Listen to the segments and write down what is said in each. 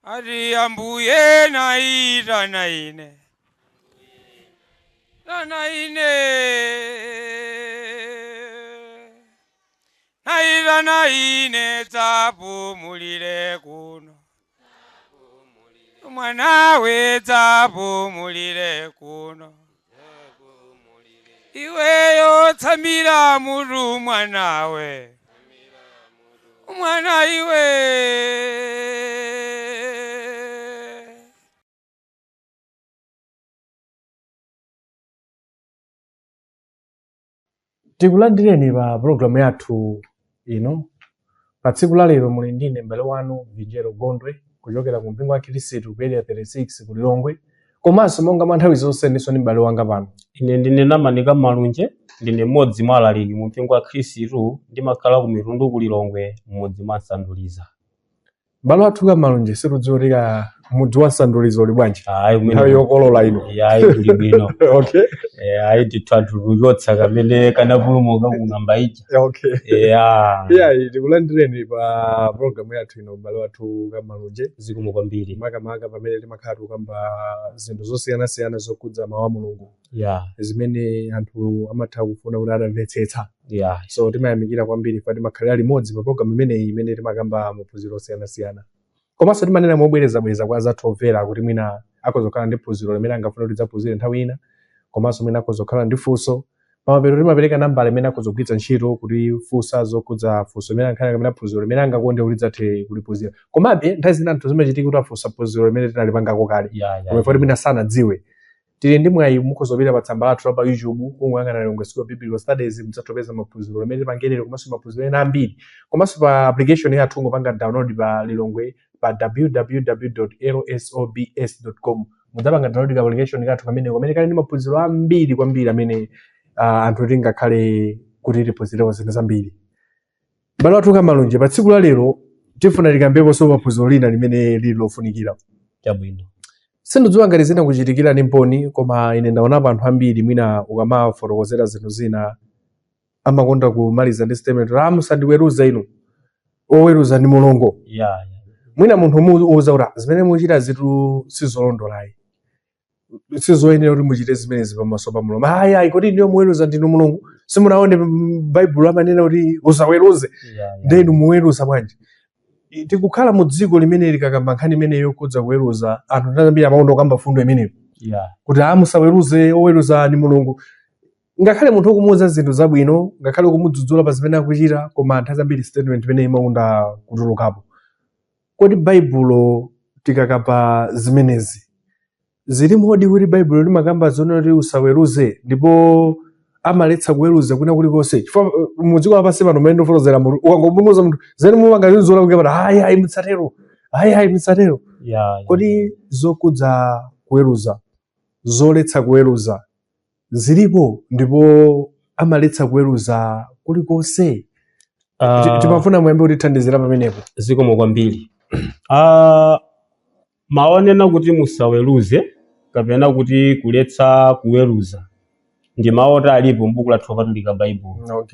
Ati Ambuye naitana ine, tana ine, naitana ine, dzapumulire kuno, mwanawe dzapumulire kuno, iweyo tsamira mutu mwanawe, mwana iwe. Tikulandireni pa programu yathu ino pa tsiku la lero. Muli ndine m'bale wanu Vinjero Gondwe kuchokera ku mpingo wa Khristu ku Area 36 ku Lilongwe, komanso monga mwa nthawi zonse ndinso ndi m'bale wanga pano. Ine ndine Namanika Malunje, ndine mmodzi mwa alaliki mu mpingo wa Khristu, ndimakhala ku Mitundu ku Lilongwe, mmudzi mwa Nsanduliza. M'bale wathu Kamalunje, situdziwa kuti ka mudzi wa Nsanduliza uli bwanji Ayi, kumene nthawi yokolola ino? Ayi, kuli bwino. Ayi ndithu, anthu tikuchotsa kamene kanapulumuka ku ng'amba ija. Ya. Iyayi, tikulandireni pa programu yathu ino, m'bale wathu Kamalunje. Zikomo kwambiri. Makamaka pamene timakhala tikukamba zinthu zosiyanasiyana zokhudza mawu a Mulungu zimene anthu amatha kufuna kuti atamvetsetsa. So timayamikira kwambiri fa timakhalira limodzi pa programu imeneyi imene timakamba maphunziro osiyanasiyana, komanso timanena mobwerezabwereza kwa azathu omvera kuti mwina akhoza kukhala ndi phunziro limene angafuna kuti tidzaphunzire nthawi ina, komanso mwina akhoza kukhala ndi funso. Pamapeto timapereka nambala imene akhoza kugwiritsa ntchito kuti funsa zokhudza funso limene ankhale kapena phunziro limene angakonde kuti tidzathe kuliphunzira. Komabe nthawi zina anthu zimachitika kuti afunsa phunziro limene tinalipangako kale, koma ifo mwina sanadziwe. Tili ndi mwayi, mukhoza kupita pa tsamba lathu la pa YouTube, kungoyang'ana Lilongwe School of Biblical Studies, mudzatopeza maphunziro limene tipangirere komanso maphunziro ena ambiri. Komanso pa application yathu, ungopanga download pa Lilongwe pa www.lsobs.com, mudzapanga download ka application kathu kamene kali ndi maphunziro ambiri kwambiri amene anthu tingakhale kuti tiphunzirepo zinthu zambiri. M'bale wathu Kamalunje, pa tsiku la lero tifuna tikambeponso pa phunziro lina limene lili lofunikira. Chabwino. Sindidziwa ngati zinakuchitikira ndi mboni, koma ine ndaonapo anthu ambiri, mwina ukamafotokozera zinthu zina amakonda kumaliza ndi statement, "Ah, musandiweruze inu, oweruza ndi Mulungu." Mwina munthu umuwuza kuti, "Ah, zimene muchita zitu sizolondolayi, sizoyenera kuti muchite zimenezi pamaso pa Mulungu." "Ayi, ayi, kodi ndiyo muweruza ndinu Mulungu? Simunaone Baibulo amanena kuti usaweruze? Yeah. Ndenu muweruza bwanji?" Tikukhala mu dziko limene likakamba nkhani imene yokhudza kuweruza, anthu nthawi zambiri amakonda kukamba fundo imeneyo kuti, "A, musaweruze, oweruza ndi Mulungu." Ngakhale munthu ukumuwuza zinthu zabwino, ngakhale ukumudzudzula pa zimene akuchita, koma nthawi zambiri statement imene imakonda kutulukapo. Kodi Baibulo tikakamba zimenezi zilimodi kuti Baibulo limakamba zonena kuti usaweruze, ndipo amaletsa kuweruza kwina kulikonse? Chifukwa mu dziko lapansi pano, mmene ndikufotokozera, munthu ukangomuuza munthu zimene mumanga zinthu zolakwika pano, "Ayi, ayi, mutsatero, ayi, ayi, mutsatero." Kodi zokhudza kuweruza, zoletsa kuweruza zilipo, ndipo amaletsa kuweruza kulikonse? Timafuna muyambe kutithandizira pamenepo. Zikomo kwambiri. Mawu onena kuti musaweruze kapena kuti kuletsa kuweruza ndi mawu oti alipo m'buku lathu lopatulika, Baibulo.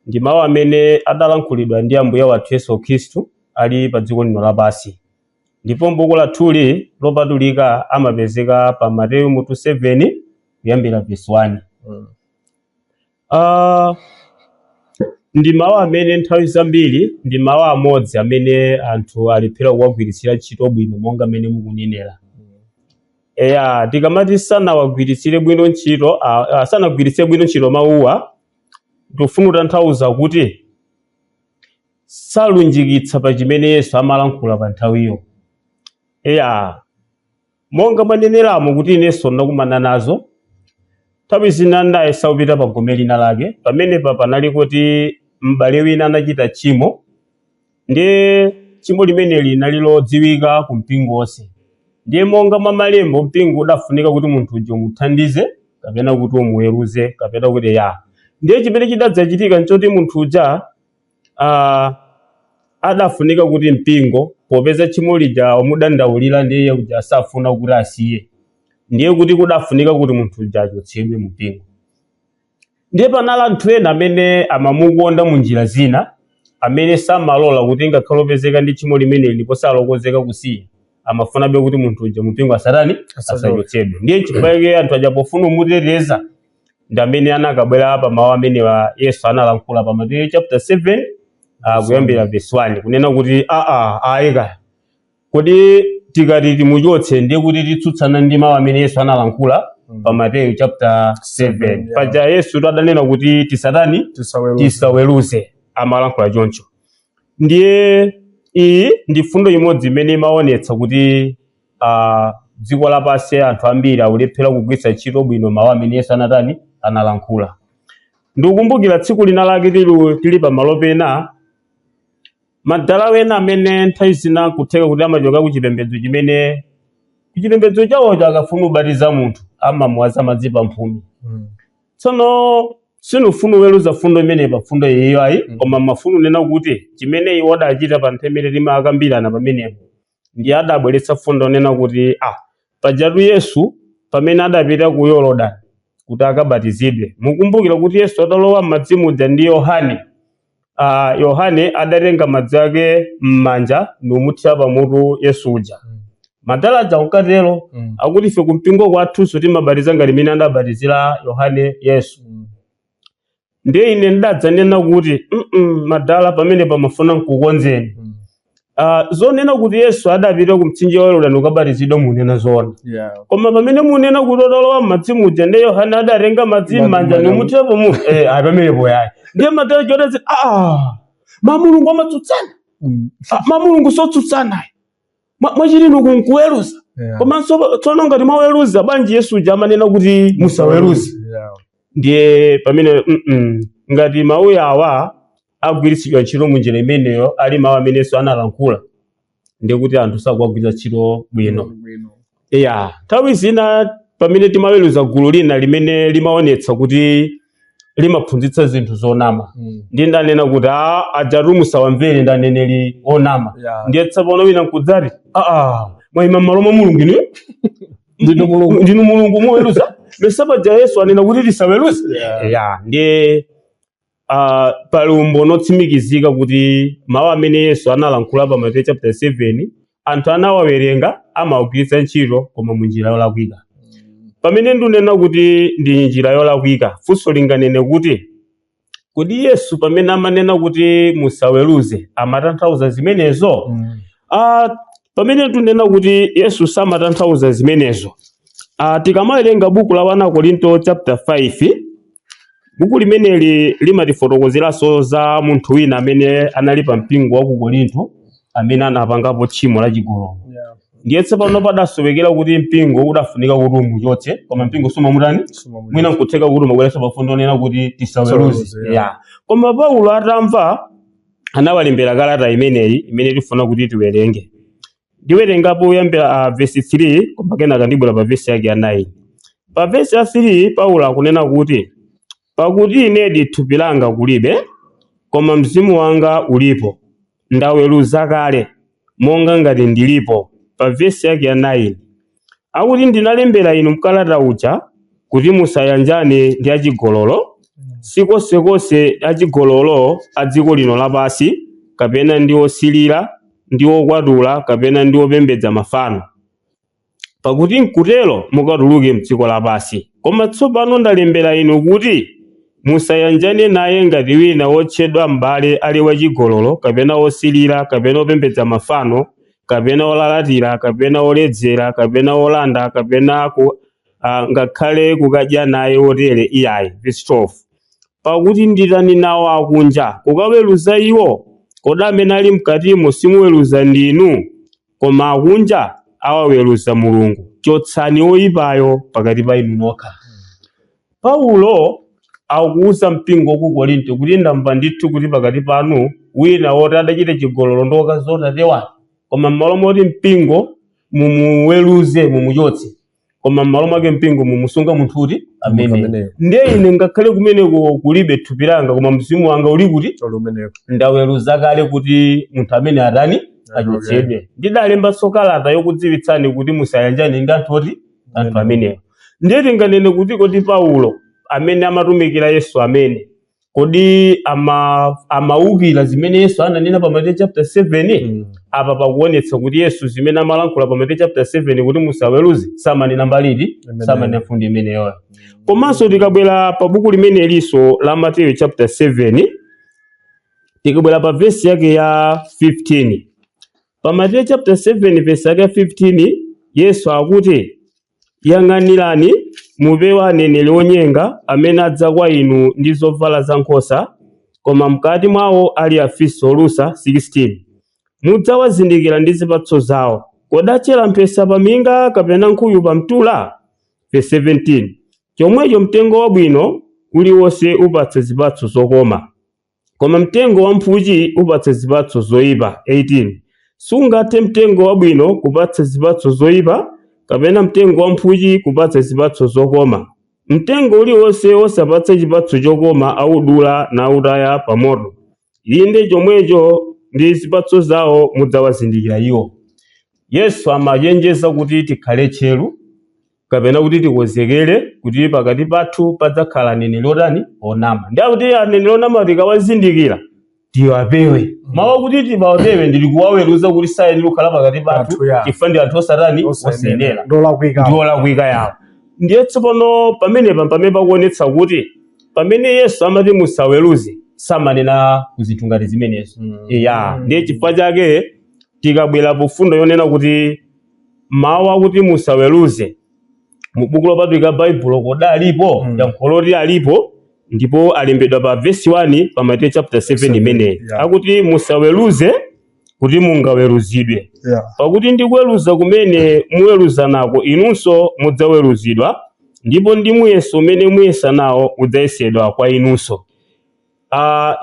Ndi mawu amene adalankhulidwa ndi Ambuye wathu Yesu Khristu ali pa dziko lino lapansi, ndipo m'buku lathuli lopatulika amapezeka pa Mateyu mutu 7 kuyambira verse 1. Ndi mawu amene nthawi zambiri ndi mawu amodzi amene anthu alephera kuwagwiritsira ntchito bwino monga mmene mukunenera. Eya, tikamati sanawagwiritsire bwino ntchito, sanagwiritse bwino ntchito mawuwa, tikufuna kutanthauza kuti salunjikitsa pa chimene Yesu amalankhula pa nthawiyo. Eya, monga mwaneneramo kuti inenso ndakumana nazo, nthawi zina ndayesa kupita pa gome lina lake, pamenepa panali kuti m'bale wina anachita tchimo, ndiye tchimo limeneli linali lodziwika ku mpingo wonse. Ndiye monga mwa malembo, mpingo udafunika kuti munthu uja umuthandize kapena kuti umuweruze kapena kuti ya. Ndiye chimene chidadzachitika nchoti munthu uja adafunika kuti mpingo, popeza tchimo lija umudandaulira, ndiye uja asafuna kuti asiye, ndiye kuti kudafunika kuti munthu uja achotsedwe mu mpingo. Ndiye panali anthu ena amene amamukonda mu njira zina, amene samalola kuti ngakhale opezeka ndi tchimo limeneli ndipo salokonzeka kusiya. Amafunabe kuti munthu uja mumpingo asatani? Asachotsedwe. Ndiye chifukwa chake anthu aja pofuna umuteteza ndi amene anakabwera pa mawu amene wa Yesu analankhula pa Mateyu chapter 7 kuyambira verse 1, kunena kuti aa, ayika kodi tikati timuchotse ndiye kuti titsutsana ndi mawu amene Yesu analankhula pa Mateyu chapter 7. Paja Yesu adanena kuti tisatani? Tisaweruze. Tisaweruze, amalankhula choncho. Ndiye iyi ndi fundo imodzi imene imaonetsa kuti dziko lapansi anthu ambiri akulephera kugwiritsa ntchito bwino mawu amene Yesu anatani? Analankhula. Ndikukumbukira tsiku lina lake tili pamalo pena, madala wena amene nthawi zina kutheka kuti amachoka ku chipembedzo chimene kuchipembedzo chawocho akafuna ubatiza munthu amamuwaza madzi pamphumi. Tsono sinufuna uweruza fundo imeneyi pa fundo iyiyo ayi, koma mafuna unena kuti chimene iwo adachita pa nthawi imene timakambirana pamenepo ndi adabweretsa fundo onena kuti pajatu Yesu pamene adapita ku Yorodani kuti akabatizidwe, mukumbukira kuti Yesu atalowa m'madzi muja ndi Yohane, Yohane adatenga madzi ake m'manja niumuthira pamutu Yesu uja. Madala aja ankatero, akuti ife kumpingo kwathunso timabatiza ngati mmene adabatizira Yohane Yesu. Ndiye ine ndidadzanena kuti madala, pamene pamafuna nkukonzeni. Zonena kuti Yesu adapita ku mtsinje wa Yorodani kukabatizidwa munena zoona, koma pamene munena kuti otalowa m'madzi muja ndiye Yohane adatenga madzi m'manja niumuthira pamutu, ayi, pamenepo yayi. Ndiye madala chodadzi ma Mulungu amatsutsana. Ma Mulungu sotsutsana, mwachilino kunkuweruza. Komanso tsono ngati mwaweruza bwanji Yesu uja amanena kuti musaweruze? Ndiye pamene ngati mawu awa agwiritsidwa ntchito munjira imeneyo, ali mawu amenenso analankhula, ndiye kuti anthu sakuwagwiritsa ntchito bwino. Bwino. Ya, nthawi zina pamene timaweruza gulu lina limene limaonetsa kuti limaphunzitsa zinthu zonama, ndiye ndanena kuti ajatu musawamvere, ndi aneneri onama. Ndiye tsopano wina nkudzati, aa, mwayima m'malo mwa Mulungu inu. Ndinu Mulungu. Ndinu Mulungu muweruza? Mesapaja Yesu anena kuti tisaweruze. Ya, ndiye pali umboni otsimikizika kuti mawu amene Yesu analankhula pa Mateyu chapter 7 anthu anawawerenga, amawagwiritsa ntchito koma munjira yolakwika. Pamene ndinena kuti ndi njira yolakwika, funso linganene kuti, kodi Yesu pamene amanena kuti musaweruze amatanthauza zimenezo? Pamene tunena kuti Yesu samatanthauza zimenezo, tikamawerenga buku la 1 Korinto chapter 5, buku limeneli limatifotokozeranso za munthu wina amene anali pa mpingo wa ku Korinto amene anapangapo tchimo la chigololo. Ndiye tsopano padasowekera kuti mpingo udafunika kuti umuchotse, koma mpingo sumamutani? Mwina nkutheka kuti umabweranso pafundo onena kuti tisaweruze. Tisaweruze, yeah. Ya, koma Paulo atamva anawalembera kalata imeneyi imene tifuna kuti tiwerenge. Ndiwerengapo kuyambira verse 3, koma kenaka ndibwera pa verse yake ya 9. Pa verse ya 3 Paulo akunena kuti, "Pakuti inedi thupi langa kulibe, koma mzimu wanga ulipo, ndaweruza kale monga ngati ndilipo." Pa verse yake ya 9 akuti, "Ndinalembera inu mkalata uja kuti musayanjane ndi achigololo. Sikonsekonse achigololo a dziko lino lapansi, kapena ndi osilira, ndi okwatula, kapena ndi opembedza mafano, pakuti nkutero mukatuluke mdziko lapansi. Koma tsopano ndalembera inu kuti musayanjane naye ngati wina wotchedwa m'bale ali wachigololo, kapena osilira, kapena opembedza mafano, kapena olalatira, kapena oledzera, kapena olanda, kapena ngakhale kukadya naye wotere iyayi." Verse 12, "Pakuti nditani nawo akunja kukaweruza iwo? Kodi amene ali mkatimo simuweruza ndinu? Koma akunja awaweruza Mulungu. Chotsani oyipayo pakati pa inu nokha." Paulo akuwuza mpingo ku Korinto kuti ndamva ndithu kuti pakati panu wina woti adachita chigololo ndi wakazi tate wake, koma m'malo moti mpingo mumuweruze, mumuchotse, koma m'malo mwake mpingo mumusunga munthu kuti amene. Ameneyo. Ndiye ine ngakhale kumeneko kulibe thupi langa, koma mzimu wanga uli kuti? Uli umeneko. Ndaweruza kale kuti munthu amene atani? Achotsedwe. Ndidalembanso kalata yokudziwitsani kuti musayanjane ndi anthu oti anthu amenewo. Ndiye tinganene kuti kodi Paulo amene amatumikira Yesu amene Kodi amaukira zimene Yesu ananena pa Mateyu chapter 7? Apa pakuonetsa kuti Yesu zimene amalankhula pa Mateyu chapter 7 kuti musaweruze, samanena mbaliti. Imeneyo. Samanena fundo imeneyoyo. Komanso tikabwera pa buku limenelinso la Mateyu chapter 7, tikabwera pa vesi yake ya 15, pa Mateyu chapter 7 vesi yake ya 15, Yesu akuti, "Yang'anirani mupewe aneneri onyenga amene adza kwa inu ndi zovala za nkhosa, koma mkati mwawo ali afisi olusa." 16, "Mudzawazindikira ndi zipatso zawo. Kodi atchera mphesa pa minga kapena nkhuyu pa mtula?" Verse 17, "Chomwecho mtengo wabwino uliwonse upatsa zipatso zokoma, koma mtengo wamphuchi upatsa zipatso zoyipa." 18, "Sungathe mtengo wabwino kupatsa zipatso zoyipa, kapena mtengo wamphuchi kupatsa zipatso zokoma. Mtengo uliwonse wosapatsa chipatso chokoma awudula nawutaya pa moto. Inde chomwecho ndi zipatso zawo mudzawazindikira iwo." Yesu amachenjeza kuti tikhale tcheru kapena kuti tikonzekere kuti pakati pathu padzakhala aneneri otani? Onama. Ndi akuti aneneri onama tikawazindikira tiwapewe. Mawu akuti tiwapewe ndili kuwaweruza kuti sayenera kukhala pakati pathu, Pathu, ya. chifukwa ndi anthu osatani? Osayenera. Ndolakwika. Ndiolakwika yawo. Ndiye tsopano pamenepa pamene pakuonetsa kuti pamene Yesu amati musaweruze, samanena ku zinthu ngati zimenezo. Ya, ndiye chifukwa chake tikabwera po fundo yonena kuti mawu akuti musaweruze mu buku lopatulika Baibulo kodi alipo? Yankho loti alipo, ndipo alembedwa pa vesi 1 pa Mateyu chapter 7 imeneyi, akuti, "Musaweruze kuti mungaweruzidwe, pakuti ndi kuweruza kumene muweruza nako inunso mudzaweruzidwa, ndipo ndi muyeso umene muyesa nawo udzayesedwa kwa inunso."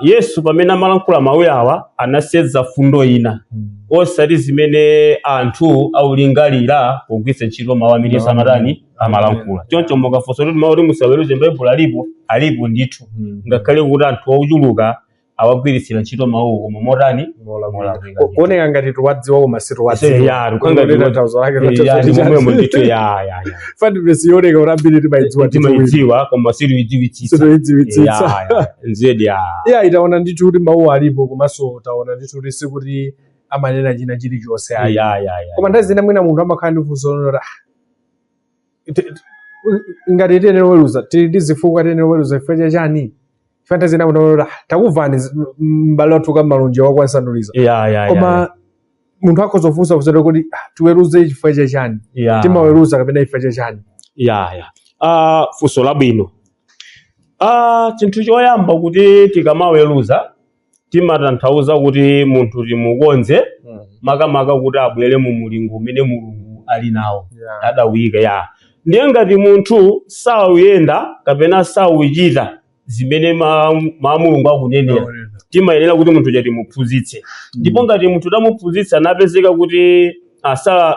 Yesu pamene amalankhula mawu awa anasenza fundo ina, osati zimene anthu aulingalira pogwiritsa ntchito mawu amene Yesu amatani? Amalankhula. Choncho mukafunsa kuti mawu kuti musaweruze m'Baibulo alipo, alipo ndithu, ngakhale kuti anthu ochuluka awagwiritsira ntchito mawuwo koma motani? Molakwika. Kuoneka ngati tiwadziwa koma situwadziwa. Ya, kukanga Tanthauzo lake. Ya, ndi momwemo ndithu, ya. Fani vesi yooneka kuti ambiri timayidziwa. Timayidziwa koma situyidziwitsitsa. Situyidziwitsitsa. Ya, nzedi, ya. Ya, itaona ndithu kuti mawu alipo, komanso taona ndithu kuti sikuti amanena china chilichonse ayi. Ya. Koma nthawi zina mwina munthu amakhala ndi funso lonena kuti, ngati tiyenera kuweruza, tili ndi zifukwa, tiyenera kuweruza chifukwa chachani? Chifukwa nthawi zina munthu amanena kuti, "Takuvani m'bale wathu kammalonje wakwansanduliza." Ya. Koma munthu akhoza kufunsa funso kuti, "Tiweruze chifukwa chachani? Timaweruza kapena chifukwa chachani?" Ya, funso labwino. Chinthu choyamba kuti tikamaweruza timatanthauza kuti munthu timukonze, makamaka kuti abwere mu mulingo umene Mulungu ali nawo, adawika. Ya, ndiye ngati munthu sauyenda kapena sauchita zimene ma Mulungu akunenera, timayenera kuti munthu timuphunzitse. Ndipo ngati munthu tamuphunzitsa napezeka kuti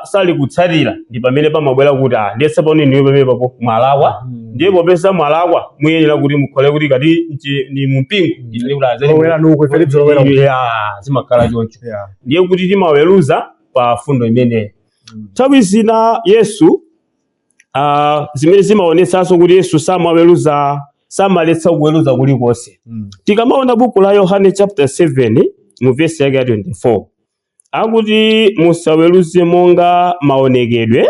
sali kutsatira, ndi pamene pamabwera kuti, ndiye tsopano inuyo pamene papo mwalakwa. Ndiye popeza mwalakwa, muyenera kuti mukhale kuti kati ni mumpingo ine kuti Lowera nuku, ife tidzolowera uku. Ya, zimakhala choncho. Ndiye kuti timaweruza pa fundo imeneyi. Nthawi zina Yesu, zimene zimaonetsanso kuti Yesu samaweruza, samaletsa kuweruza kulikonse, tikamaona buku la Yohane chapter 7 mu vesi yake ya 24, akuti, "Musaweruze monga maonekedwe,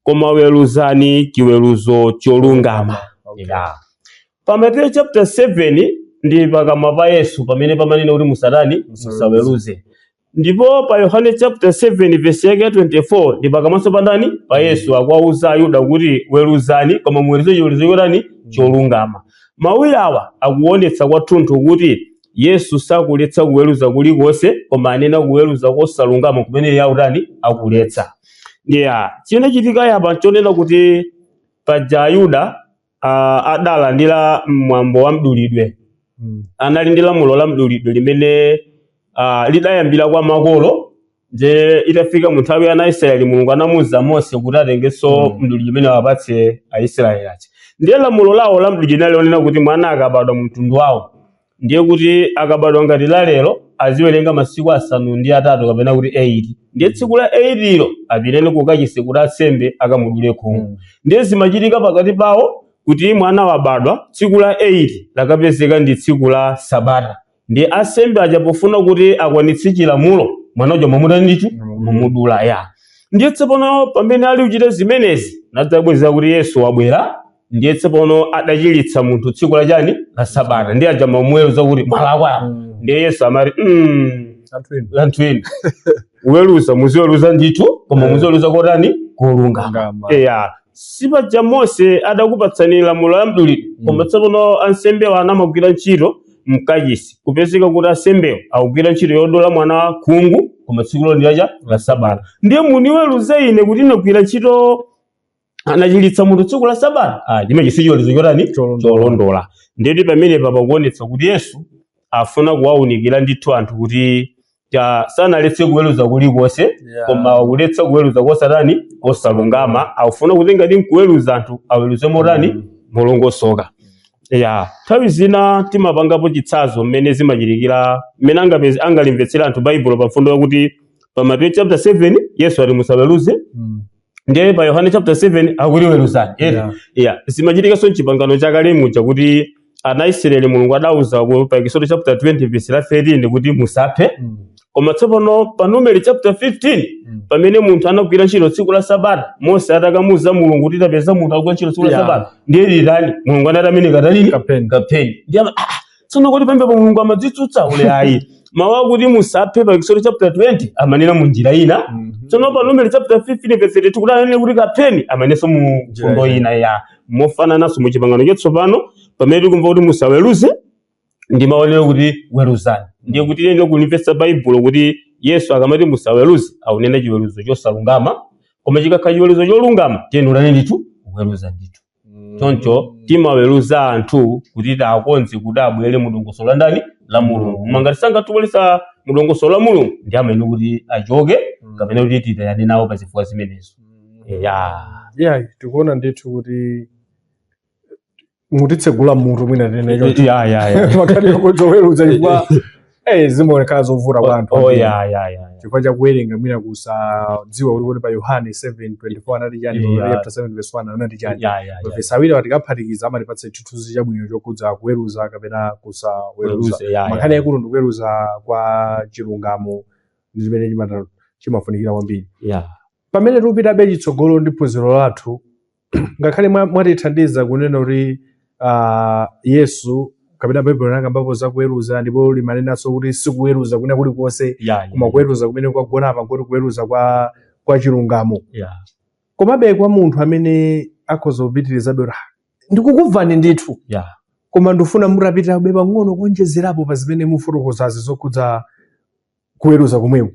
koma weruzani chiweruzo cholungama." Yeah. Pa Mateyu chapter 7 ndi pakamwa pa Yesu pamene pamanena kuti musatani? Musaweruze. Ndipo pa Yohane chapter 7 verse yake ya 24 ndi pakamwanso pa ndani? Pa Yesu, akuwauza Ayuda kuti weruzani, koma muweruze chiweruzo chotani? Cholungama. Mawu awa akuonetsa kwathunthu kuti Yesu sakuletsa kuweruza kulikonse, koma anena kuweruza kosalungama kumene iye akutani? Akuletsa. Ndiye chinachitika yapa nchonena kuti paja Ayuda adalandira mwambo wa mdulidwe. Anali ndi lamulo la mdulidwe limene lidayambira kwa makolo. Nje itafika mu nthawi ya ana Israeli, Mulungu anamuwuza Mose kuti atengenso mdulidwe umene awapatse Aisraeli aja. Ndiye lamulo lawo la mdulidwe linali lonena kuti mwana akabadwa mu mtundu wawo, ndiye kuti akabadwa ngati la lero, aziwerenga masiku 8 kapena kuti 8. Ndiye tsiku la 8 ilo apiteni kukachisi kuti ansembe akamudule khungu. Ndiye zimachitika pakati pawo. Kuti mwana wabadwa tsiku la 8 lakapezeka ndi tsiku la sabata, ndi asembe aja pofuna kuti akwanitse chilamulo, mwana uja mwamutani ndithu, mumudula ya. Ndiye tsopano pamene ali kuchita zimenezi, nadzabweza kuti Yesu wabwera, ndiye tsopano adachiritsa munthu tsiku la chani, la sabata, ndiye aja mamuweruza kuti mwalakwa. Ndiye Yesu amati, Anthu inu. Anthu inu kuweruza muziweruza ndithu, koma muziweruza kotani? Kolungama. Ngama. Eya, sipaja Mose adakupatsani lamulo la mdulidwe? Koma tsopano ansembewo anamagwira ntchito mkachisi, kupezeka kuti ansembewo akugwira ntchito yodula mwana khungu, koma tsiku ndi lacha la sabata, ndiye muniweruze ine kuti ndinagwira ntchito, anachiritsa munthu tsiku la sabata? Ah, chimene si chiweruzo chotani? Cholondola. Cholondola. Ndiyeti pamenepa pakuonetsa kuti Yesu afuna kuwawunikira ndithu anthu kuti sanaletse kuweruza kulikonse, koma kuletsa kuweruza kosatani, kosalungama. Akufuna kuti ngati nkuweruza, anthu aweruze motani? Molongosoka. Ya, nthawi zina timapangapo chitsanzo mmene zimachitikira, mmene angalimvetsera anthu Baibulo pa mfundo yakuti pa Mateyu chapter 7 Yesu ati musaweruze, ndiye pa Yohane chapter 7 akuti weruzani. Yeah, zimachitikanso mchipangano chakale muja kuti ana Israeli, Mulungu adauza pa Exodus chapter 20 verse la 13 kuti musaphe, koma tsopano pa Numeri chapter 15, pamene munthu anagwira ntchito tsiku la sabata, Mose atakamuza Mulungu kuti tapeza munthu akugwira ntchito tsiku la sabata, ndiye litani? Mulungu anati amene katalini? Kapeni. Kapeni. Ndiye tsono kuti pamene Mulungu amadzitsutsa ule? Ayi, mawu akuti musaphe pa Exodus chapter 20 amanena mu njira ina. Tsono pa Numeri chapter 15 verse 32 kuti anene kuti kapheni, amanenso mu Njira mfundo ina. ina. Ya, mofanananso mu chipangano chatsopano, pamene tikumva kuti musaweruze, ndimaonera kuti weruzani. Ndiye kuti ine kulimvetsa Baibulo kuti Yesu akamati musaweruze, akunena chiweruzo chosalungama, koma chikakhala chiweruzo cholungama, tiyenera ndithu kuweruza ndithu. Choncho timaweruza anthu kuti tiakonze kuti abwere mu dongosolo la ndani? La Mulungu. Koma ngati sangatibweresa mu dongosolo la Mulungu, ndi amene kuti achoke kapena kuti titayane nawo pa zifukwa zimenezo. Ya. Yeah, tikuona ndithu kuti mutitsegula mutu, mwina tinene choncho. Ya. Makhani yokuzoweruza, chifukwa zimaonekana zovuta kwa anthu ambiri. Chifukwa cha kuwerenga mwina kusadziwa kuti pa Yohane 7:24 anati chani, pa chapter 7 verse 1 anati chani. Mavesi awiri tikaphatikiza amatipatsa chithunzi chabwino chokhudza kuweruza kapena kusaweruza. Weruze, ya. Makhani yakulu ndi kuweruza kwa chilungamo, ndi chimene chimafunikira kwambiri. Pamene tikupitabe chitsogolo ndi phunziro lathu, ngakhale mwatithandiza kunena kuti Yesu kapena Baibulo linakambapo za kuweruza, ndipo limanenanso kuti sikuweruza kwina kulikonse, koma kuweruza kumene kwagona apa nkoti kuweruza kwa chilungamo. Komabe kwa munthu amene akhoza kupitirizabe kuti, "Ah, ndikukumvani ndithu, koma ndifuna mutapitabe pang'ono kuonjezerapo pa zimene mufotokozazi zokhudza kuweruza komweko,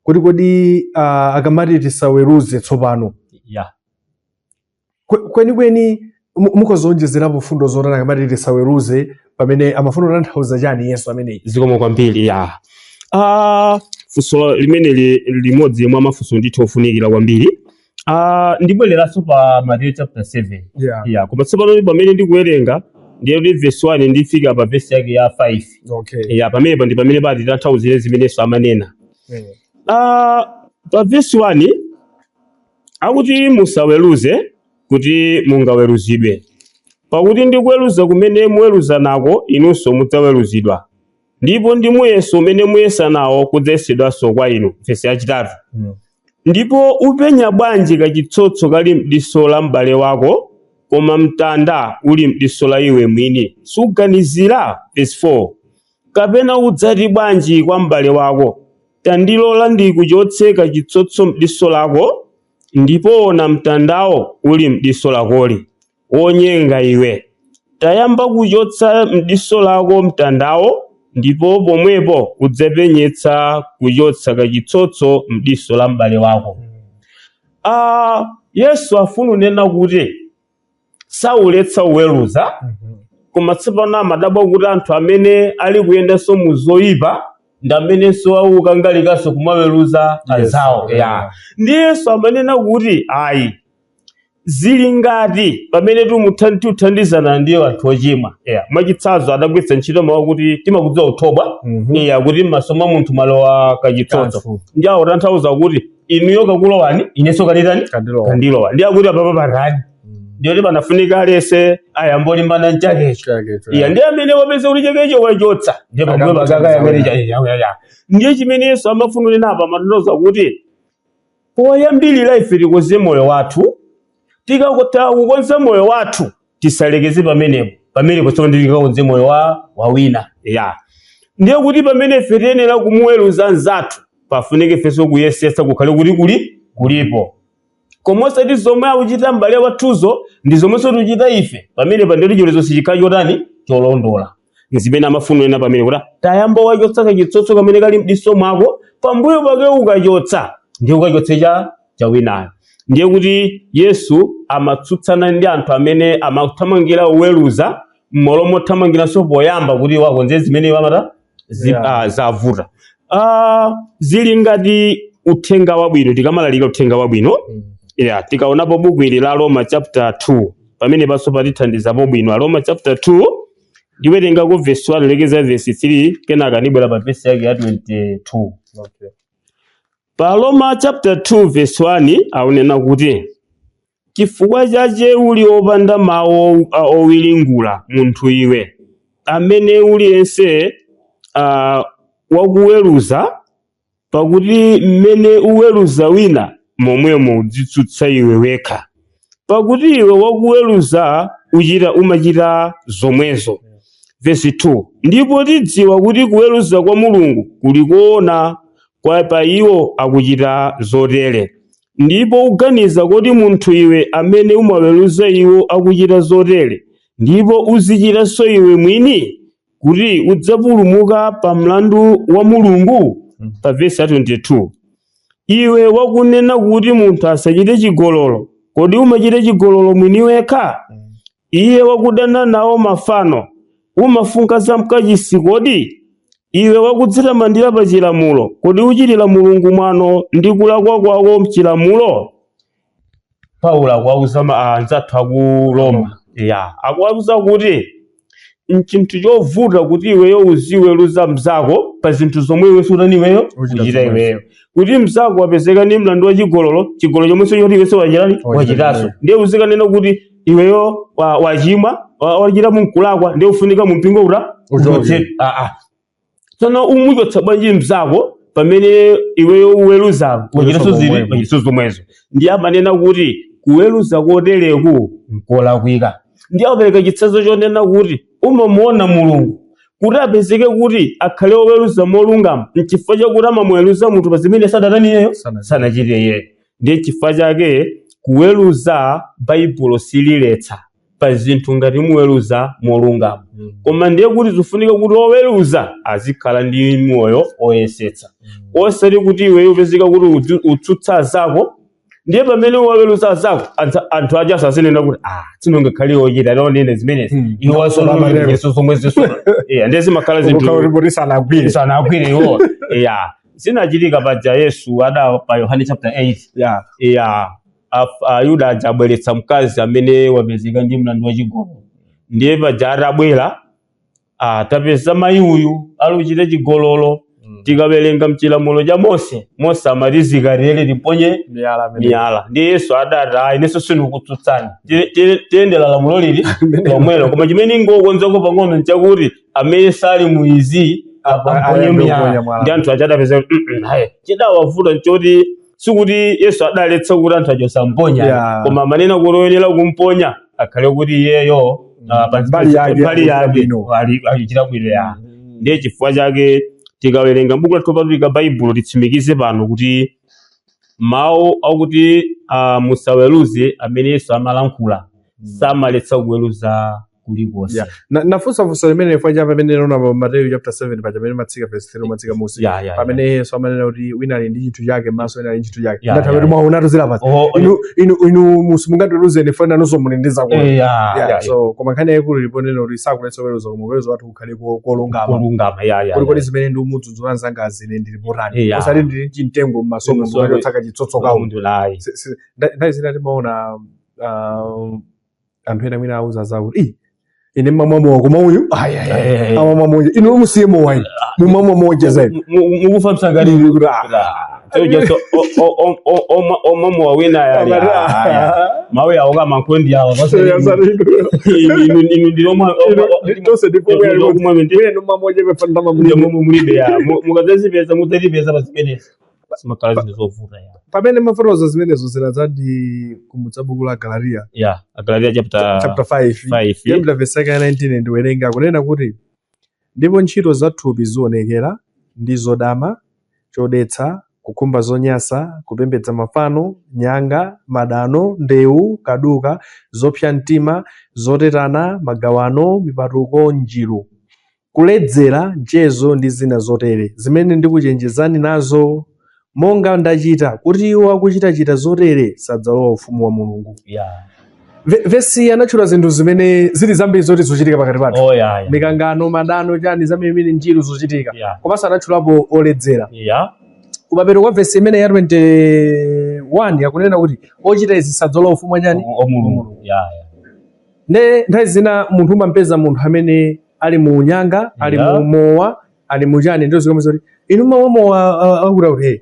kuti kodi akamati tisaweruze tsopano, kwenikweni mukhoza kuonjezerapo fundo zotani akamati tisaweruze, pamene amafuna kutanthauza chani Yesu ameneyi?" Zikomo kwambiri. Ya, funso limeneli limodzi mwa mafunso ndithu ofunikira kwambiri. Ndibwereranso pa Mateyu chapter 7. Ya, koma tsopano pamene ndikuwerenga, ndiye kuti verse 1 ndifika pa verse yake ya 5. Ya, pamenepa ndi pamene pati tanthauzire zimenenso amanena. Pa verse 1 akuti, "Musaweruze kuti mungaweruzidwe, pakuti ndi kuweruza kumene muweruza nako inunso mudzaweruzidwa, ndipo ndi muyeso umene muyesa nawo kudzayesedwanso kwa inu." Vesi yachitatu, "Ndipo upenya bwanji kachitsotso kali m'diso la m'bale wako, koma mtanda uli m'diso la iwe mwini suganizira?" Verse 4, "Kapena udzati bwanji kwa m'bale wako, 'Tandilola ndikuchotse kachitsotso m'diso lako,' ndipo ona mtandawo uli m'diso lakoli? Wonyenga iwe, tayamba kuchotsa m'diso lako mtandawo, ndipo pomwepo udzapenyetsa kuchotsa kachitsotso m'diso la m'bale wako." Yesu afuna kunena kuti sauletsa kuweruza, koma tsopano amadabwa kuti anthu amene ali kuyendanso mu zoyipa ndi amenenso akukangalikanso kumaweruza anzawo. Ya, ndi Yesu amanena kuti ayi, zili ngati pamene tikuthandizana ndi anthu ochimwa. Yeah. Mwachitsanzo adagwiritsa ntchito mawu kuti timakudziwa kuthobwa, yeah, kuti m'maso mwa munthu malowa kachitsotso. Kanthu. Ndi awo tanthauza kuti inuyo kakulowani, inenso kanitani? Kandilowa. Kandilowa. Ndi akuti apapa patani? Ndiyoti panafunika alese ayambe olimbana nchakecho. Chakecho, Iya, ndiye amene wapeza kuti chakecho wachotsa, ndiye pambuyo Akamuthandiza pakakayang'ane wina. Ndiye chimene Yesu amafuna kunena apa, amatanthauza kuti poyambirira ife tikonze moyo wathu. Tikakutha kukonza moyo wathu, tisalekeze pamenepo. Pamenepo tsono tikakonze moyo wa wina. Ya, ndiye kuti pamene ife tiyenera kumuweruza mnzathu, pafunike ifenso kuyesetsa kukhale kuti kuli kulipo, koma osati zomwe akuchita m'bale wathuzo ndi zomwenso tikuchita ife. Pamene pa ndiye chiweruzo sichikhala chotani? Cholondola. Zimene amafuna ena pamene kuti tayamba wachotsa kachitsotso kamene kali mdiso mwako, pambuyo pake ukachotsa ndiye ukachotse cha winayo. Ndiye kuti Yesu amatsutsana ndi anthu amene amathamangira kuweruza m'malo mothamangiranso poyamba kuti wakonze zimene amata zavuta. Zili ngati uthenga wabwino, tikamalalika uthenga wabwino. Yeah, tikaonapo buku ili la Roma chapter 2, pamene panso patithandizapo bwino. Roma chapter 2, ndiwerengako verse 1 lekeza verse 3, kenaka ndibwera pa verse yake ya 22. Pa Roma chapter 2 verse 1 akunena kuti, "Chifukwa chache uli opanda mawu owiringula munthu iwe, amene uliyense wakuweruza, pakuti mmene uweruza wina, momwemo udzitsutsa iwe wekha, pakuti iwe wakuweruza uchita umachita zomwezo." Verse 2, "Ndipo tidziwa kuti kuweruza kwa Mulungu kuli koona kwa pa iwo akuchita zotere. Ndipo uganiza kuti munthu iwe amene umaweruza iwo akuchita zotere, ndipo uzichitanso iwe mwini, kuti udzapulumuka pa mlandu wa Mulungu?" Pa verse ya 22, "Iwe wakunena kuti munthu asachite chigololo, kodi umachita chigololo mwini wekha? Iye wakudana nawo mafano, umafunkha za mkachisi kodi? Iwe wakudzitamandira pa chilamulo, kodi uchitira Mulungu mwano ndi kulakwa kwako mchilamulo?" Paulo akuwauza anzathu aku Roma, ya, akuwauza kuti nchinthu chovuta kuti iweyo uziweruza mzako pa zinthu zomwe iwe sutani iweyo Uchita uchita zomwezo. iweyo, kuti mzako wapezeka ndi mlandu wa chigololo, chigololo chomwenso choti iwenso wachitani? Wachita Wachitanso. iweyo. Ndiye uzikanena kuti iweyo wachimwa, wachita munkulakwa, ndiye ufunika mumpingo uta Uchoke. uchotse. Tsono umuchotsa bwanji mzako pamene iweyo uweruza wachitanso zili zomwezo. Wachitanso zomwezo. Ndiye amanena kuti kuweruza kotereku nkolakwika. Ndiye apereka chitsanzo chonena kuti umamuona Mulungu kuti apezeke kuti akhale oweruza molungama, nchifukwa chakuti amamuweruza munthu pa zimene sadatani iyeyo? Sanachite. Sanachite iyeyo. Ndiye chifukwa chake kuweruza Baibulo sililetsa pa zinthu ngati muweruza molungama, koma ndiye kuti zifunika kuti oweruza azikhala ndi moyo oyesetsa, osati kuti iweyo upezeka kuti utsutsa zako. Ndiye pamene waweruza zako, anthu aja asazinena kuti, "Ah, tsino ngakhale ochita taonene zimenezi." Iwo Amatero. zomwe ziso, yeah, ndiye zimakhala zinthu Kukhala kuti sanagwire. Sanagwire iwo, yeah. Zinachitika paja Yesu ada pa Yohane chapter 8. Yeah, Ayuda aja abweretsa mkazi amene wapezeka ndi mlandu wachigololo. Ndiye paja atabwera, tapeza mayi uyu aluchita chigololo. Tikawerenga mchilamulo cha Mose, Mose amati zikatere timponye Miyala amene. miyala. Ndiye Yesu adati, "Ayi, inenso sindikutsutsani. Tiyendera lamulo lili lomwelo, koma chimene ingokonzako pang'ono nchakuti amene sali muizi amponye ayambe miyala." kuponya mwala. Ndi anthu aja adapeza kuti hayi, chidawavuta nchoti sikuti Yesu adaletsa kuti anthu aja osamponya, koma amanena kuti oyenera kumponya akhale kuti iyeyo Mbali yake mbali akuchita yake bwino. akuchita bwino, ya. Ndiye chifukwa chake tikawerenga buku lathu lopatulika Baibulo, titsimikize pano kuti mawu akuti musaweruze amene Yesu amalankhula samaletsa kuweruza kulikonse. Yeah. Nafunsafunsa limene chifukwa cha pamene naona pa Mateyu chapter 7 paja, pamene matsika verse 3 matsika musi, pamene Yesu amanena kuti wina ali ndi chinthu chake m'maso, wina ali ndi chinthu chake. Ndatha kuti mwaonatu zilapasi. Inu musimungatiweruzeni fana nanunso muli ndi zakuona. Yeah, so koma nkhani yayikulu iliponena kuti sakuletsa kuweruza, koma kuweruza wathu kukhale kolungama. Kolungama, ya. Kodi zimene ndi umudzudzula mzangazi, ine ndili potani? Osati ndili chimtengo m'masomo M'masomo. ndikutsaka chitsotso kawo. Munthu layi. Nthawi zina timaona anthu ena mwina auza zawo kuti, "Ii, Ine mmamwa mowa, koma uyu ayi ayi Eh. amamwa moja, inu musiye mowa inu mumamwa moja zaidi. Mukufa msangani. Ndili kuti, ah. Omamowa wina yali mawe awo kamankondi awo. Inu ndilomwe. Tonse Mulibe ya mukadzazipeza, mudzatipeza pa zimenezi, zimakhala zinthu zovuta ya. Pamene mafotokoza zimenezo zinadzandikumbutsa buku la Galatiya. Ya, Agalatiya chapter Chapter 5. 5. Kuyambira verse yake ya 19 ndiwerenga, kunena kuti, "Ndipo ntchito za thupi zionekera, ndi zodama, chodetsa, kukhumba zonyasa, kupembedza mafano, nyanga, madano, ndewu, kaduka, zopsa mtima, zotetana, magawano, mipatuko, njiru, kuledzera, mchezo ndi zina zotere, zimene ndikuchenjezani nazo, monga ndachita, kuti iwo akuchitachita zotere sadzalowa ufumu wa Mulungu." Vesi anatchula zinthu zimene zili zambiri zoti zochitika pakati pathu. Oh, ya. Mikangano, madano, chani, zamene njiru zochitika. Komanso anatchulapo oledzera. Kumapeto kwa vesi imene ya 21 yakunena kuti ochita izi sadzalowa ufumu wa chani? O Mulungu, ya. Ne nthawi zina munthu umampeza munthu amene ali mu nyanga, ali mu mowa, ali mu chani, ndio zikoma zoti inu mawa mowa akuti kuti hey,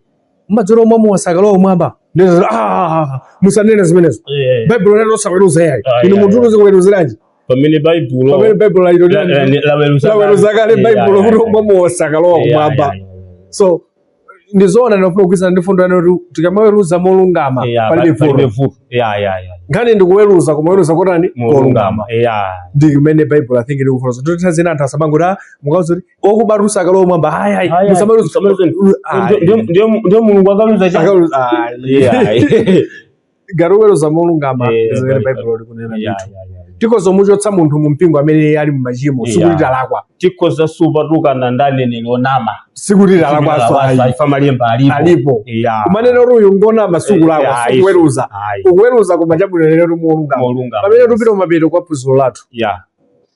mmadzola omwe mowa sakalowa mwamba. Ndizo, ah, musanene zimenezo. Baibulo lero osaweruza yayi. Inu munthu unoze kuweruziranji? Pamene Baibulo Pamene Baibulo laweruza. Laweruza kale Baibulo kuti omwe mowa sakalowa kumwamba. So ndizoona, ndinofuna kugwirizana ndi fundo yanu kuti tikamaweruza molungama palibe palibe vuto. vuto, ya. Nkhani ndikuweruza, kumaweruza kotani? Kolungama. Molungama, ya. Ndi kumene Bible, I think, ndikufotokoza kuti nthawi zina anthu asamangoti, ah, mukauza kuti okubatusa akalowa mwamba, ayi ayi. Ayi, ayi, musamaweruza. Musamaweruze. Ayi. Ndiyo Mulungu akaluza cha Akaweruza, ayi. Ngati uweruza molungama, ndi zimene Bible likunena ndithu. Tikhoza muchotsa munthu mu mpingo amene ali mumachimo, sikuti talakwa. Tikhoza supatukana ndi aneneri onama. Sikuti talakwaso, ayi. Ifa malemba alipo. Alipo. Kumanena kuti uyu ngonama sikulakwa. Sikuweruza. Ukuweruza, koma chabwino lero molungama. Molungama. Pamene tupita kumapeto kwa phunziro lathu,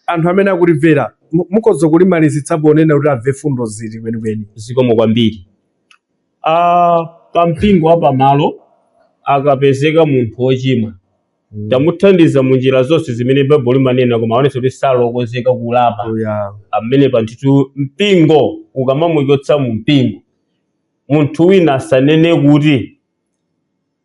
anthu amene akutimvera, mukhoza kulimalizitsa ponena kuti amve fundo ziti kwenikweni? Zikomo kwambiri. Pampingo wa pamalo akapezeka munthu wochimwa, tamuthandiza mu njira zonse zimene Baibulo limanena, koma aonetsa kuti salokozeka kulapa, amene panthitu mpingo ukamamuchotsa mu mpingo, munthu wina asanene kuti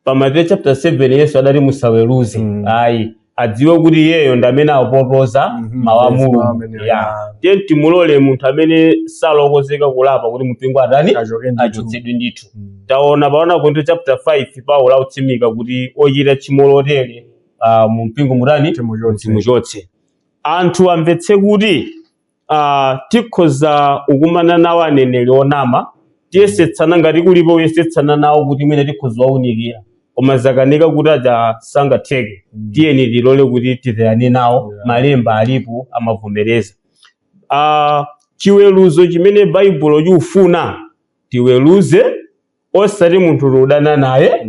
pa Mateyu chapter 7 Yesu adati musaweruze. Ayi, adziwe kuti iyeyo ndi amene akupotoza mawu a Yes, mawu Mulungu. ameneyo, Tiye timulole munthu amene salokozeka kulapa kuti mpingo atani? Achoke ndithu. Achotsedwe ndithu. Taona paona Korinto chapter 5, Paulo akutsimikiza kuti ochita tchimo lotere mu mpingo mutani? Timuchotse. Timuchotse. Anthu amvetse kuti tikhoza kukumana nawo aneneri onama, tiyesetsana ngati kulipo kuyesetsana nawo kuti mwina tikhoza waunikira, koma zakanika kuti aja sangatheke, tiyeni tilole kuti titayane nawo. Malemba alipo, amavomereza. Chiweruzo chimene Baibulo chikufuna tiweruze, osati munthu tiudana naye,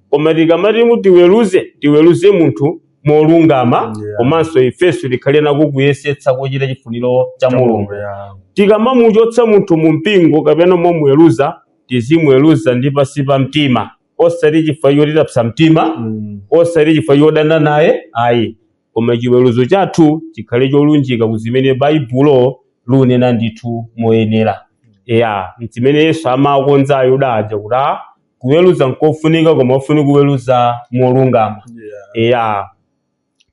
koma tikamati tiweruze, tiweruze munthu molungama, komanso ifenso tikhale nako kuyesetsa kuchita chifuniro cha Mulungu. Tikamamuchotsa munthu mu mpingo kapena momuweruza, tizimuweruza ndi pasi pa mtima, osati chifukwa choti tapsa mtima, osati chifukwa chodana naye, ayi, koma chiweruzo chathu chikhale cholunjika ku zimene Baibulo lunena ndithu moyenera. Ya, zimene Yesu amakonza Ayuda aja kuti kuweruza nkofunika, koma ofunika kuweruza molungama. Ya,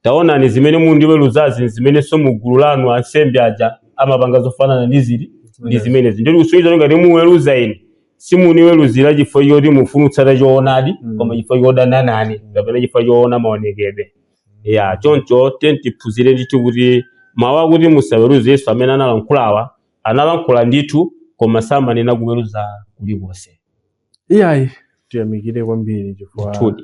taonani zimene mundiweruzazi, zimenenso mugulu lanu ansembe aja amapanga zofanana ndi zili ndi zimenezi. Ndoti kusonyeza ngati muweruza ine, simuniweruzira chifukwa choti mufuna kutsata choonadi, koma chifukwa chodana nane kapena chifukwa choona maonekedwe. Ya, choncho tiye tiphunzire ndithu kuti mawu akuti musaweruze, Yesu amene analankhulawa analankhula ndithu, koma samanena kuweruza kulikonse. Iyayi, tiyamikire kwambiri chifukwa Ndithudi.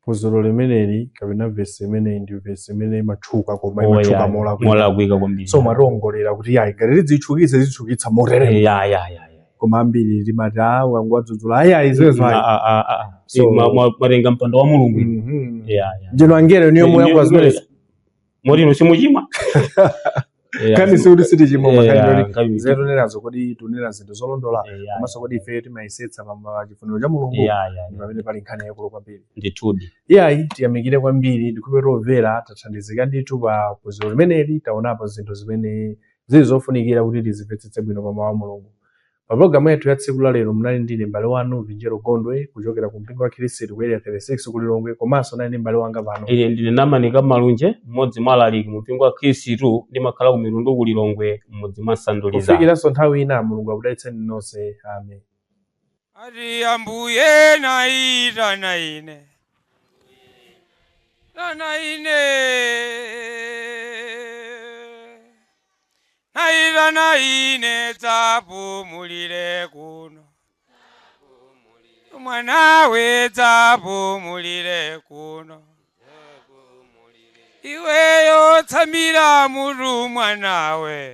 phunziro limeneli kapena vesi imeneyi ndi vesi imene imatchuka, koma Oh, imatchuka molakwika. Molakwika kwambiri. So mationgolera kuti yayi, ngati tidzitchukitse, tizitchukitsa moteremo. Ya. Koma ambiri timati, ah, ukangowadzudzula, ayi ayi, zimenezo ayi. Ah. So Mwatenga mpando wa Mulungu inu. Ya. Njeno angelo niyo moyankhula zimenezo. Moti inu simuchimwa. Nkhani sikuti sitichimwa, nkhani Eh, nkhani zetunenazo kodi tunena zinthu zolondola, Eh, komanso kodi ife timayesetsa pa chifuniro cha Mulungu, ya. ndi pamene pali nkhani yaikulu kwambiri. Ndithudi. Iyayi, tiyamikire kwambiri. Ndikupeta omvera tathandizika ndithu pa phunziro limeneli. Taonapo zinthu zimene zili zofunikira kuti tizimvetsetse bwino pa mawu a Mulungu. Pa pologalamu yathu ya tsiku la lero munali ndine m'bale wanu Vinjero Gondwe kuchokera ku mpingo wa Khristu ku Area 36 ku Lilongwe, komanso nali ndi m'bale wanga pano. Ine ndine Namanika Malunje, mmodzi mwa alaliki mu mpingo wa Khristu, ndimakhala ku Mitundu ku Lilongwe, mmudzi mwa Sanduliza. Kufikiranso nthawi ina, Mulungu akudalitseni nonse. Amen. Ati ambuye naitana ine, tana ine, naitana ine, dzapumulire kuno mwanawe, dzapumulire kuno iweyo, tsamira mutu mwanawe.